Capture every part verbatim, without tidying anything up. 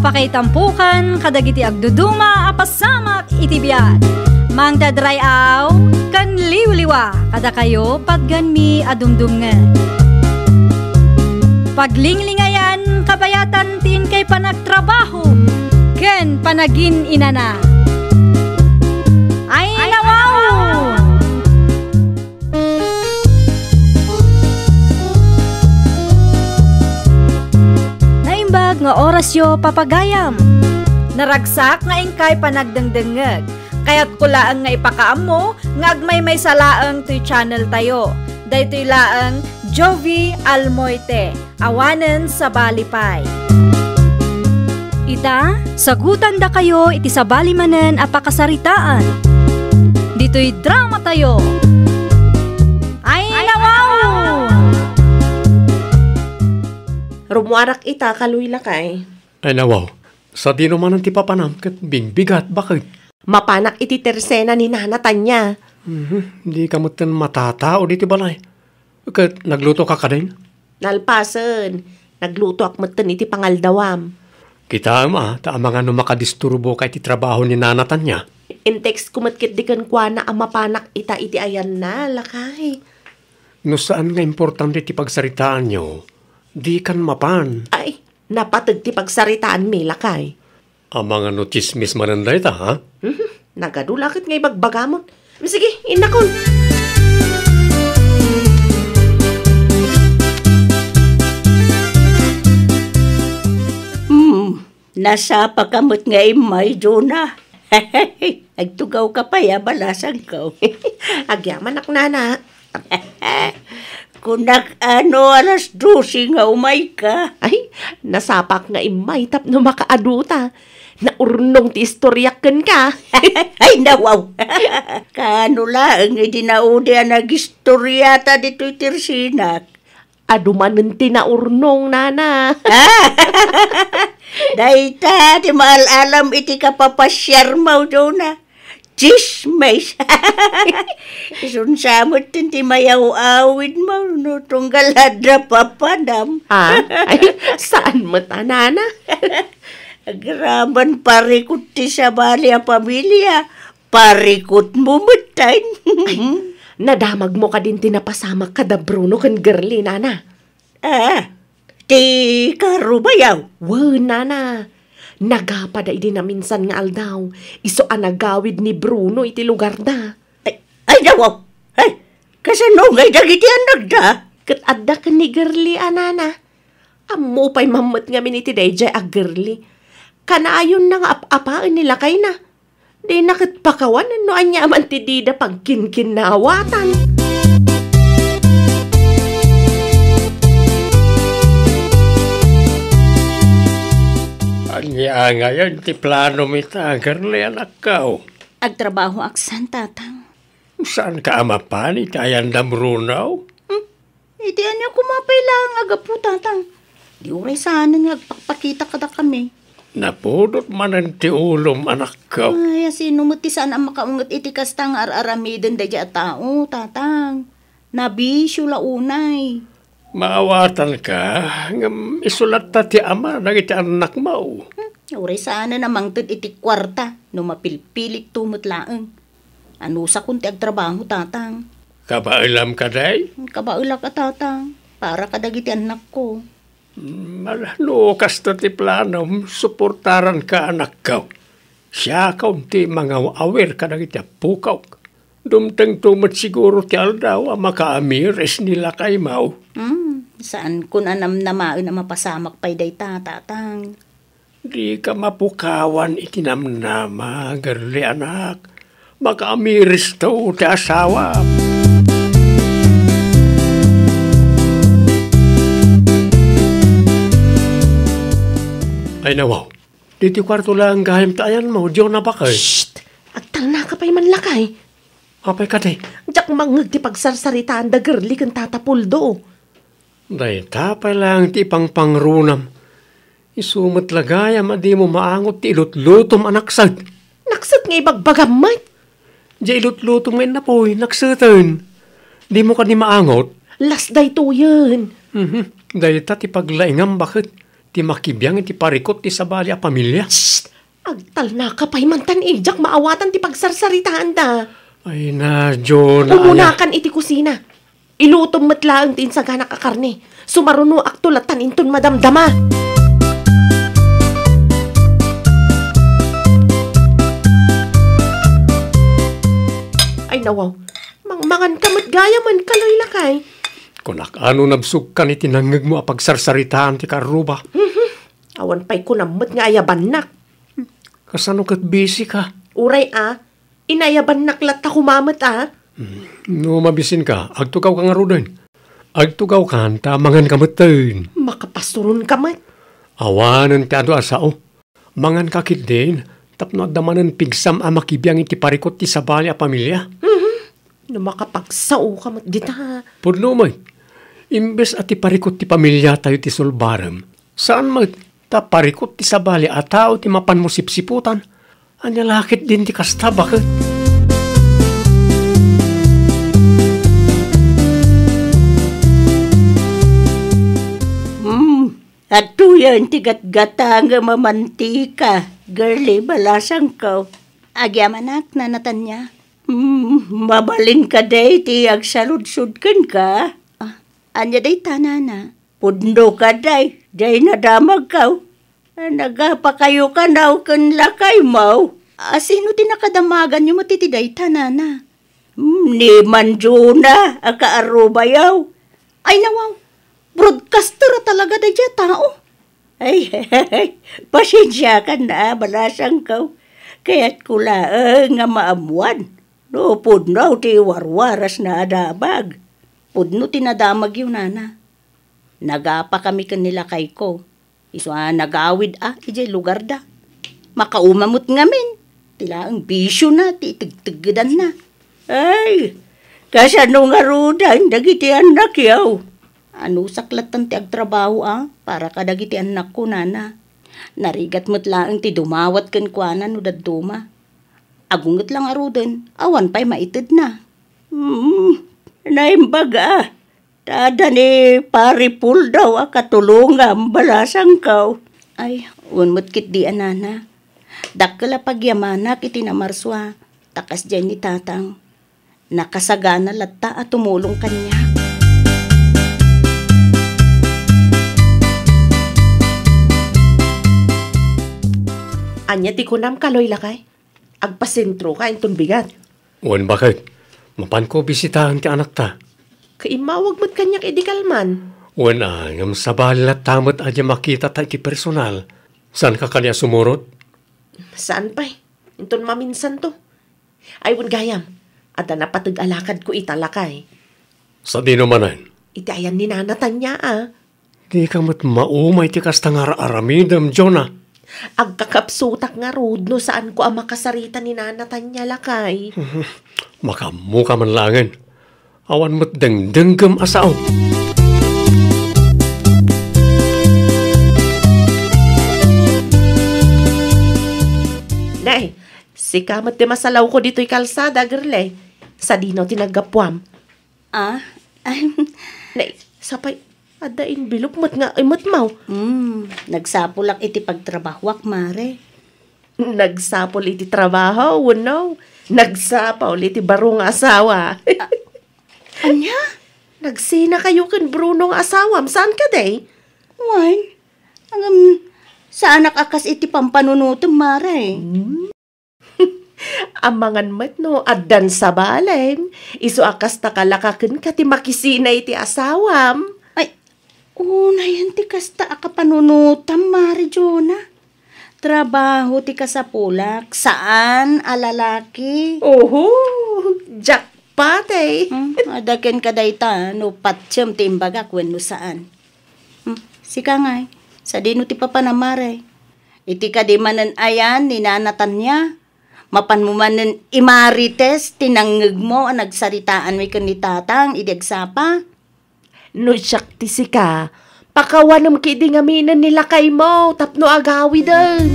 Pakaitampokan kadagiti agduduma a pasamak iti biag. Mangted ray-aw ken liwliwa kadakayo patganmi a dumdumngeg. Paglinglingayan kabayatan ti inkay panagtrabaho ken panagin-inana. Ay, nawaw! Naimbag nga orasyo, papagayam. Naragsak nga inkay panagdengdengngeg. Kayatko laeng nga ipakaammo nga agmaymaysa laeng toy channel tayo. Daytoy laeng Jovi Almoite. Awanen sabali pay. Ita, sagutandakayo iti sabali manen a pakasaritaan. Ditoy drama tayo. Ay, nawaw! Rumuarak ita, kaluy lakay. Ay, nawaw. Sadino manen ti papanam ket bigbigat, baket? Mapanak iti tersena ni Nana Tanya. Mhm, di ka metten matatao diti balay. Ket nagluto ka kadin? Nalpasen, naglutoak metten iti pangaldawam. Kitaem a, ta amangan no makadisturbo ka iti trabaho ni Nana Tanya. In-text ko met ketdi kenkuana a mapanak ita iti ayanna, lakay. No saan nga importante ti pagsaritaanyo, di kan mapan. Ay, napateg ti pagsaritaanmi, lakay. Amangan no tsismis manen dayta, ha? Mhm. Nagadu la ket nga ibagbagamon. Sige, innakon. Hmm, nasapa ka met nga immay, Jonah. Agtugaw ka pay a balasangko. Agyamanak, nana. Kunak a no alas dose nga umayka. Ay, nasapak nga immay tapno makaaduta. Naurnong ti istoriak kenka. Ay, nawaw! Kaano laeng idi naudi a nagistoryata ditoy tersenak? Adu manen ti naurnong, nana. Dayta ti maal-alam iti kapapasiarmo, Jonah. Tsismis. Isunsa met ti mayaw-awidmo no tunggal adda papanam. Ah? Ay, saan met a, nana? Agraman parikut ti sabali a pamilia, parikutmo metten. Ay, nadamagmo kadin ti napasamak kada Bruno ken Girlie, nana? Ah, ti karubayaw? Wen, nana. Nagapada idi naminsan nga aldaw, isu a nagawid ni Bruno iti lugarda. Ay, ay, nawaw! Ay, kasano ngay dagiti annakda? Ket adda ken ni Girlie a, nana. Ammo pay mammet ngamin iti daydiay a Girlie. Kanayonna nga ap-apaen ni lakayna. Dina ket pakawan no ania man ti dida pagkinkinnawatan. Ania ngayen ti planom ita, Girlie, anakko? Agtrabahoak san, Tatang. Saanka a mapan iti ayan da Bruno? Hmm? Iti ania koma pay laeng a gapu, Tatang? Di uray saanen nga agpakpakita kadakami. Napudot manen ti ulom, anakko. Ay, asino met ti saan a makaunget iti kasta nga ar-aramiden daydiay a tao, Tatang? Nabisio la unay. Maawatanka, ngem isu latta ti ama dagiti annakmo. Hmm, uray saanen a mangted iti kuarta no mapilpilikto met laeng. Anusakon ti agtrabaho, Tatang. Kabaelam kadi? Kabaelak a, Tatang. Para kadagiti annakko. Mm, ala, no kasta ti planom, suportaranka, anakko. Siakon ti mangaw-awir kadagiti appokaw. Dumtengto met siguro ti aldaw a makaamiris ni lakaymo. Mm, saankon a namnamaen a mapasamak pay dayta, Tatang. Dika mapukawan iti namnama, Girlie, anak. Makaamiristo ti asawam. Ay, nawaw. Ditoy kuarto laeng gayam ti ayanmo, Jonah, baket. Shh! Agtalnaka pay man, lakay. Apay kadi? Diak mangngeg ti pagsarsaritaan da Girlie ken Tata Puldo. Dayta pay laeng ti ipangpangrunam. Isu met la gayam a dimo maangot ti ilutlutom a nakset. Nakset nga ibagbagam met? Diay ilutlutom nga innapoy, nakseten. Dimo kadi maangot? Las daytoyen. Mhm. Dayta ti paglaingam, baket. ti makibiang iti parikut ti sabali a pamilia. Shh! Agtalnaka pay man tan idiak maawatan ti pagsarsaritaanda. Ay na, Jonah, aya. Umunakan iti kusina. Ilutom met laeng ti insaganak a karne. Sumarunoakto latta inton madamdama. Ay, nawaw. Mangmangan ka met gayam, Kaloy, lakay. Kunak, ano nabsogkan iti nangngegmo a pagsarsaritaan ti kaarruba? Mhm. Awan pay kunam met nga ayabannak. Kasano ket busy ka? Uray a, inayabannak latta koma met a. Hmm. No mabisinka, agtugawka ngaruden. Agtugawkan ta manganka metten. Makapasuronka met. Awanen ti adu a sao. Manganka ketdin tapno adda manen pigsam a makibiang iti parikut ti sabali a pamilia. Mhm. No makapagsaoka met dita. Pudno met. Imbes a ti parikut ti pamiliatayo ti sulbarem, saan met ta parikut ti sabali a tao ti mapanmo sipsiputan. Ania la ketdin ti kasta, baket? Hmm, adtoyen ti gatgatangem a mantika, girlie, balasangko. Agyamanak, Nana Tania. Hmm, mabalin kadi ti agsaludsod kenka? Ah, ania dayta, Nana? Pudno kadi, dayta damagko. Nagapakayo kano ken lakaymo? A, sino ti nakadamaganyo met iti dayta, Nana? Hmm, ni Manjuna a kaarrubayo. Ay, nawaw, broadcaster a talaga daydiay a tao. Ay, pasensiakan a, balasangko. Kayatko laeng nga maammuan no pudno ti warwarasna a damag. Pudno ti nadamagyo, Nana. Nagapakami ken ni lakayko. Isu a nagawid a idiay lugarda. Makauma met ngamin. Ti laeng bisiona ti itegteggedanna. Ay, kasano ngaruden dagiti annakyo? Anusak lattan ti agtrabaho a para kadagiti annakko, Nana. Narigat met laeng ti dumawat kenkuana no dadduma. Agunget la ngaruden, awan pay maitedna. Hmm, naimbag a. Ta adda ni Pari Puldaw a katulongam, balasangko. Ay, wen met ketdi a, Nana. Dakkel a pagyamanak iti namarsua, ta kasdiay ni Tatang. Nakasagana latta a tumulong kaniak. Ania ti kunam, Kaloy, lakay? Agpasentroka inton bigat. Wen, baket, mapanko bisitaen ti anakta. Kaimmawag met kaniak idi kalman. Wen a, ngem sabali latta met a diay makitata iti personal. Saanka kadi a sumurot? Saan pay. Inton maminsanto. Ay, wen gayam, adda napateg a lakadko ita, lakay. Sadino manen? Iti ayan ni Nana Tania a. Dika met mauma iti kasta nga ar-aramidem, Jonah. Agkakapsutak ngarud no saanko a makasarita ni Nana Tania, lakay. Makaammoka man laengen. Awan met dengdenggem a sao. Nay, sika met ti masalawko ditoy kalsada, girlie. Sadino ti naggapuam? Ah, ay. Nay, sapay, adda envelope met nga imetmo. Hmm, nagsapulak iti pagtrabahoak, Mare. Nagsapul iti trabaho, wenno nagsapul iti baro nga asawa? A-, ania? Nagsinakayo ken Bruno nga asawam, saan kadi? Wen, ngem, saanak a kas iti pampanunotem, Mare. Hmm. Amangan met no addan sabalem, isu a kasta kalaka kenka ti makisina iti asawam. Ay, unayen ti kasta a kapanunotam, Mare Jonah. Trabaho ti kasapulak, saan a lalaki. Oho, jackpot, eh. Hmm, adda kenka dayta, no patiem ti imbagak wenno saan. Hmm, sika ngay, sadino ti papanam, Mare? Iti kadi manen ayan ni Nana Tania, mapanmo manen imarites ti nangngegmo a nagsaritaanmi ken ni Tatang idi agsapa? No siak ti sika, pakawanem ketdi ngaminen ni lakaymo tapno agawiden.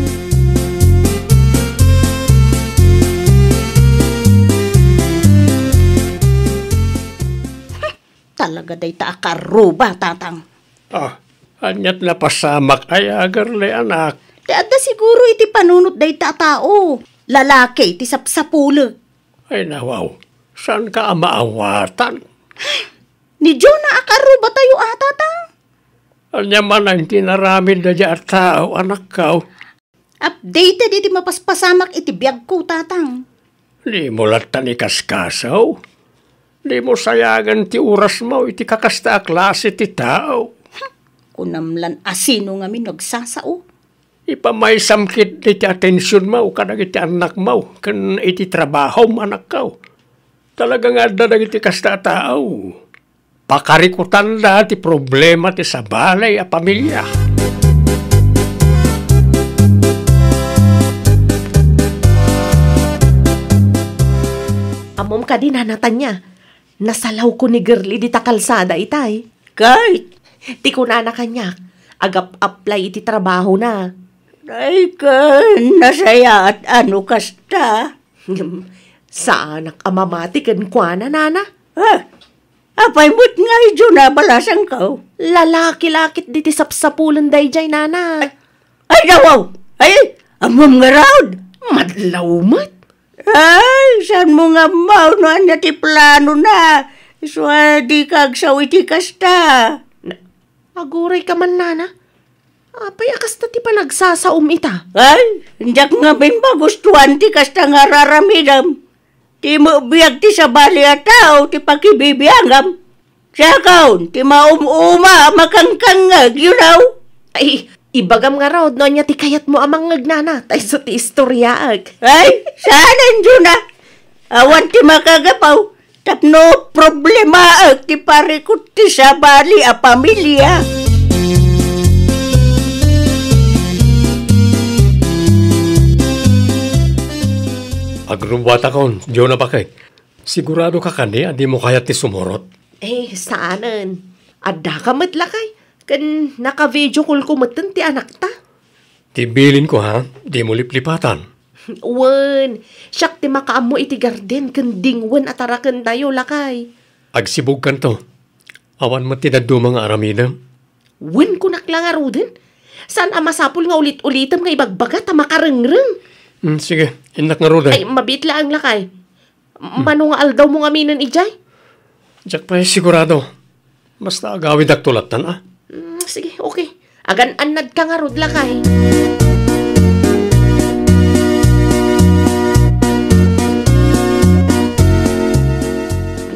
Talaga dayta a kaarruba, Tatang. Ah, Aniat napasamak aya, Girlie, anak? Ti adda siguro iti panunot dayta a tao. Lalaki ti sapsapulek. Ay, nawaw. Saanka a maawatan? Ni Jonah a karrubatayo a, Tatang. Ania man ti inaramid daydiay a tao, anakko? Updated iti mapaspasamak iti biagko, Tatang. Dimo lattan ikaskaso? Dimo sayagan ti orasmo iti kakasta a klase ti tao. Kunam lan a sino ngamin no agsasao. Ipamaysam ketdi ti atensionmo kadagiti annakmo ken iti trabahom, anakko. Talaga nga adda dagiti kasta a tao. Pakarikutanda ti problema ti sabali a pamilia. Ammom kadi, Nana Tania, nasalawko ni Girlie dita kalsada itay. Kay, ti kunana kaniak, agap-apply iti trabahona. Ay, ken nasayaat a no kasta. Ngem, saanak a mamati kenkuana, Nana. Ah, apay met nga idiay nabalasangko? Lalaki la ketdi ti sapsapulen daydiay, Nana. Ay, nawaw! Ay, ammom ngarud! Madlaw met. Ay, saanmo nga ammo no ania ti planona? Isu a dika agsao iti kasta. Na, agurayka man, Nana. Apay a kasta ti panagsasaom ita? Ay, diak ngamin magustuan ti kasta nga ar-aramidem. Ti met biag ti sabali a tao ti pakibibiangam. Siakon, ti maum-uma a makangkangngeg, you know? Ay, ibagam ngarud no ania ti kayatmo a mangngeg, Nana, ta isu ti istoriaek. Ay, saan, Jonah? Awan ti makagapu tapno problemaek ti parikut ti sabali a pamilia. Agrubbuatakon, Jonah, bakay. Siguradoka kadi a dimo kayat ti sumurot? Eh, saanen. Addaka met lakay. Ken naka-video call ko metten ti anakta. Ti bilinko, ha, dimo liplipatan. Wen, siak ti makaammo iti garden ken dingwen a tarakentayo, lakay. Agsibugkanto. Awan met ti dadduma nga aramidem. Wen, kunak la ngaruden. Saan a masapul nga ulit-ulitem nga ibagbaga ta makarengreng. Hmm, sige, innak ngaruden. Ay, mabiit laeng, lakay. Mano nga aldawmo ngaminen idiay? Diak pay sigurado. Basta agawidakto lattan, a. Mm, sige, okay. Agan-annadka ngarud, lakay.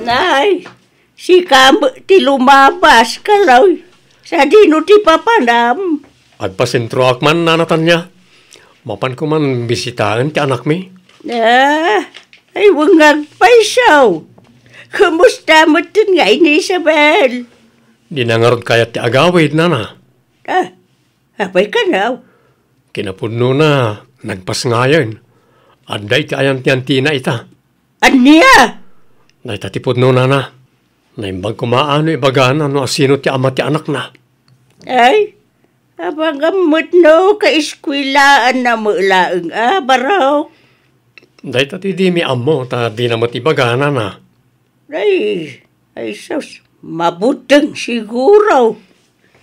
Nay, sika met ti lumabas, kaloy. Sadino ti papanam? Agpasentroak man, Nana Tania. Mapanko man bisitaen ti anakmi. Ah, ay, wen nga agpayso. Kumusta metten ngay ni Isabel? Dina ngarud kayat ti agawid, Nana. Ah, apay kano? Kinapudnona, nagpasngayen. Adda iti ayantiantina ita. Ania? Dayta ti pudno, Nana. Naimbag koma a no ibagana no asino ti ama ti anakna. Ay, abagam met no kaeskuelaanna met laeng a, barok. Dayta ti dimi ammo ta dina met ibagana, Nana. Ay, ay sus, mabuteng siguro.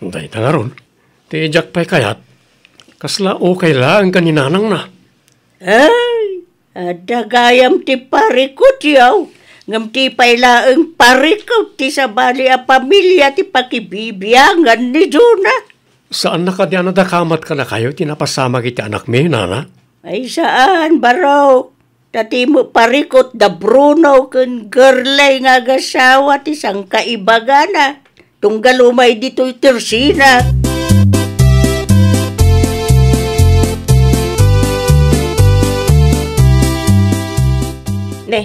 Dayta ngarud, ti diak pay kayat, kasla okay laeng ken ni nanangna. Ay, adda gayam ti parikutyo, ngem ti pay laeng parikut ti sabali a pamilia ti pakibibiangan ni Jonah. Saanna kadi a nadakamat kadakayo ti napasamak iti anakmi, Nana? Ay, saan, barok. Ta ti met parikut da Bruno ken Girlie nga agasawa ti sangkaibagana. Tunggal umay ditoy tersina. Ne,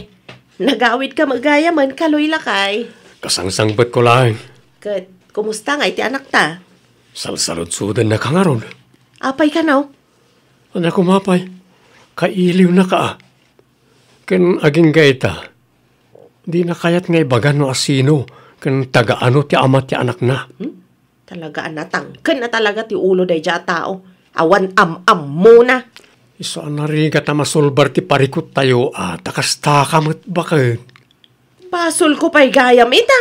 nagawidka met gayamen, kaloy, lakay. Kasangsangbetko laeng. Ket, kumusta ngay ti anakta? Salsaludsodennaka ngarud. Apay kano? Ania koma pay, kailiwnaka a. Ken agingga ita, dina kayat nga ibaga no asino ken taga-ano ti ama ti anakna. Hmm? Talaga a natangken a talaga ti ulo daydiay a tao. Awan am-ammona. Isu a narigat a masulbar ti parikuttayo a ta kastaka met baket. Basolko pay gayam ita.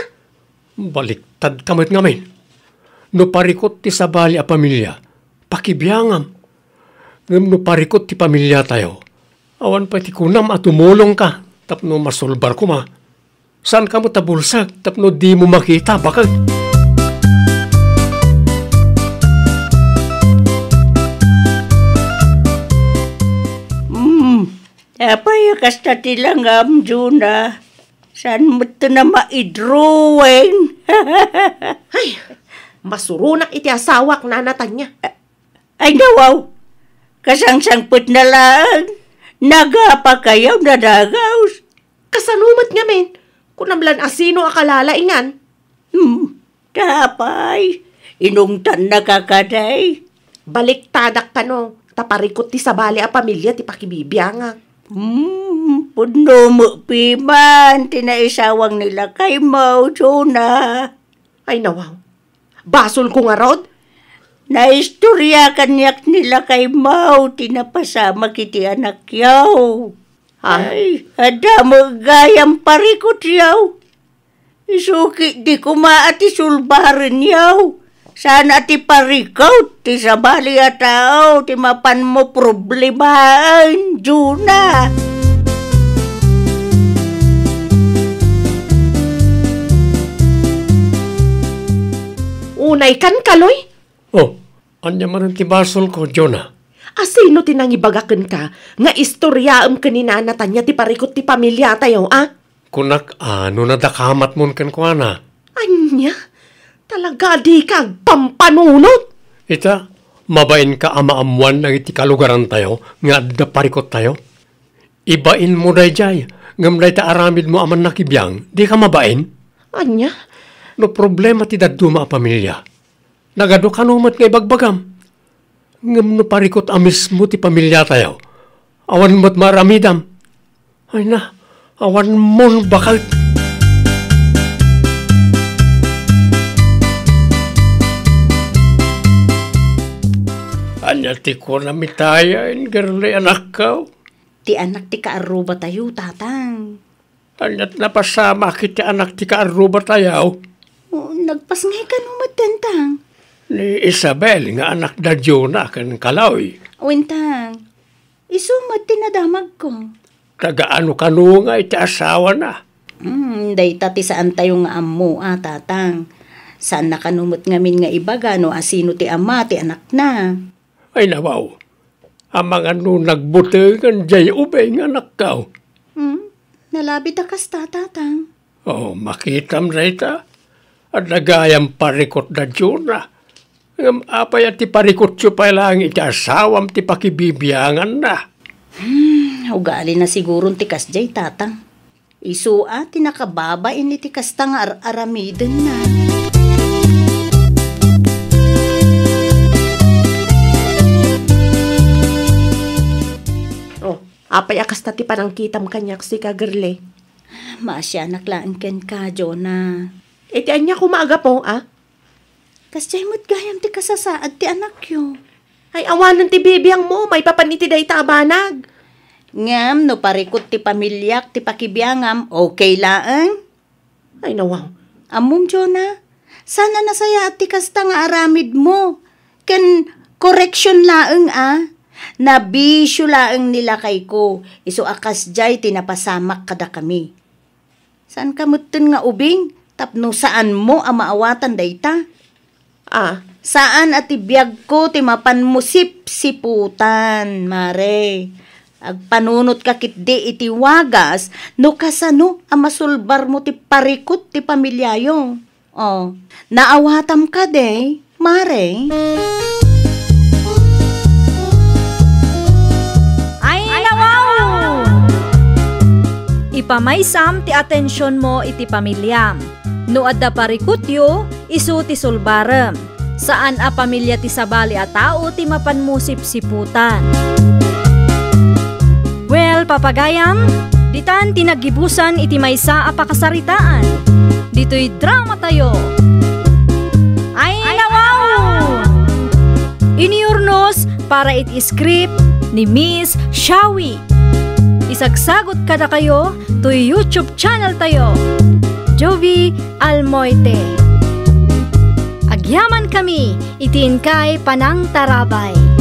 Baliktadka met ngamin. No parikut ti sabali a pamilia, pakibiangam. Ngem no parikut ti pamiliatayo, awan pay ti kunam a tumulongka tapno masulbar koma. Saanka met a bulsek tapno dimo makita, bakek. Hmm, apay a kasta ti langam, Jonah? Saan met a maidrowing? Ay, masuronak iti asawak, Nana Tania. Ay, nawaw! Kasangsangpetna laeng. Nagapakayaw, nadagaws. Kasano met ngamin? Kunam lan a sino a kalalaingan? Hmm, apay, inungtannaka kadi? Baliktadak kano, ta parikut ti sabali a pamilia ti pakibibiangak. Hmm, pudno met piman ti naisawang ni lakaymo, Jonah. Ay, nawaw. Basolko ngarud? Naistorya kaniak ni lakaymo ti napasamak iti anakyo. Ha? Ay, adda met gayam parikutyo. Isu ketdi koma a ti sulbarenyo. Saan a ti parikut ti sabali a tao ti mapanmo problemaen, Jonah. Unaykan, Kaloy? Oh, ania manen ti basolko, Jonah? A sino ti nangibaga kenka nga istoryaem ken ni Nana Tania ti parikut ti pamiliatayo, a? Kunak a no nadakamatmon kenkuana. Ania? Talaga a dika agpampanunot? Ita, mabainka a maammoan dagiti kalugarantayo nga adda parikuttayo? Ibainmo daydiay, ngem dayta aramidmo a mannakibiang, dika mabain? Ania? No problema ti dadduma a pamilia, nagadu kano met nga ibagbagam. Ngem no parikut a mismo ti pamiliatayo, awan met maaramidam. Ay na, awanmon baket. Ania ti kunam ita, Girlie, anakko? Ti anak ti kaarrubatayo, Tatang. Ania ti napasamak iti anak ti kaarrubatayo? O, nagpasngay kano met, Tang? Ni Isabel nga anak da Jonah ken Kaloy. Wen, Tang. Isu met ti nadamagko. Taga-ano kano nga iti asawana? Hmm, dayta ti saantayo nga ammo, a, Tatang. Saanna kano met ngamin nga ibaga no asino ti ama ti anakna. Ay, nawaw. Amangan no nagbutengan diay ubing, anakko. Hmm? Nalabit a kasta, Tatang. Oh, makitam dayta. Adda gayam parikut da Jonah. Ngem apay a ti parikutyo pay laeng iti asawam ti pakibibianganna? Hmm, ugalina siguron ti kasdiay, Tatang. Isu a ti nakababain iti kasta nga ar-aramidenna. Oh, apay a kasta ti panangkitam kaniak, sika, Girlie? Maasianak laeng kenka, Jonah. Iti ania koma a gapu, a? Kasdiay met gayam ti kasasaad ti anakyo. Ay, awanen ti bibiangmo maipapan iti dayta a banag. Ngem no parikut ti pamiliak ti pakibiangam, okay laeng? Ay, nawaw. Ammom, Jonah, saan a nasayaat ti kasta nga aramidmo. Ken koreksion laeng a. Nabisio laeng ni lakayko, isu a kasdiay ti napasamak kadakami. Saanka metten nga ubing tapno saanmo a maawatan dayta? Ah. Saan a ti biagko ti mapanmo sipsiputan, Mare. Agpanunotka ketdi iti wagas no kasano a masulbarmo ti parikut ti pamiliayo. Oh, naawatam kadi, Mare? Ay, nawaw! Ipamaysam ti atensionmo iti pamiliam. No adda parikutyo, isu ti sulbarem. Saan a pamilia ti sabali a tao ti mapanmo sipsiputan. Well, papagayam, ditan ti naggibusan iti maysa a pakasaritaan. Ditoy dramatayo. Ay, nawaw! Iniurnos para iti script ni Miss Shawi. Isagsagot kadakayo toy YouTube channel tayo, Jovie Almoite. Ag- Agyamankami iti inkay panangtarabay.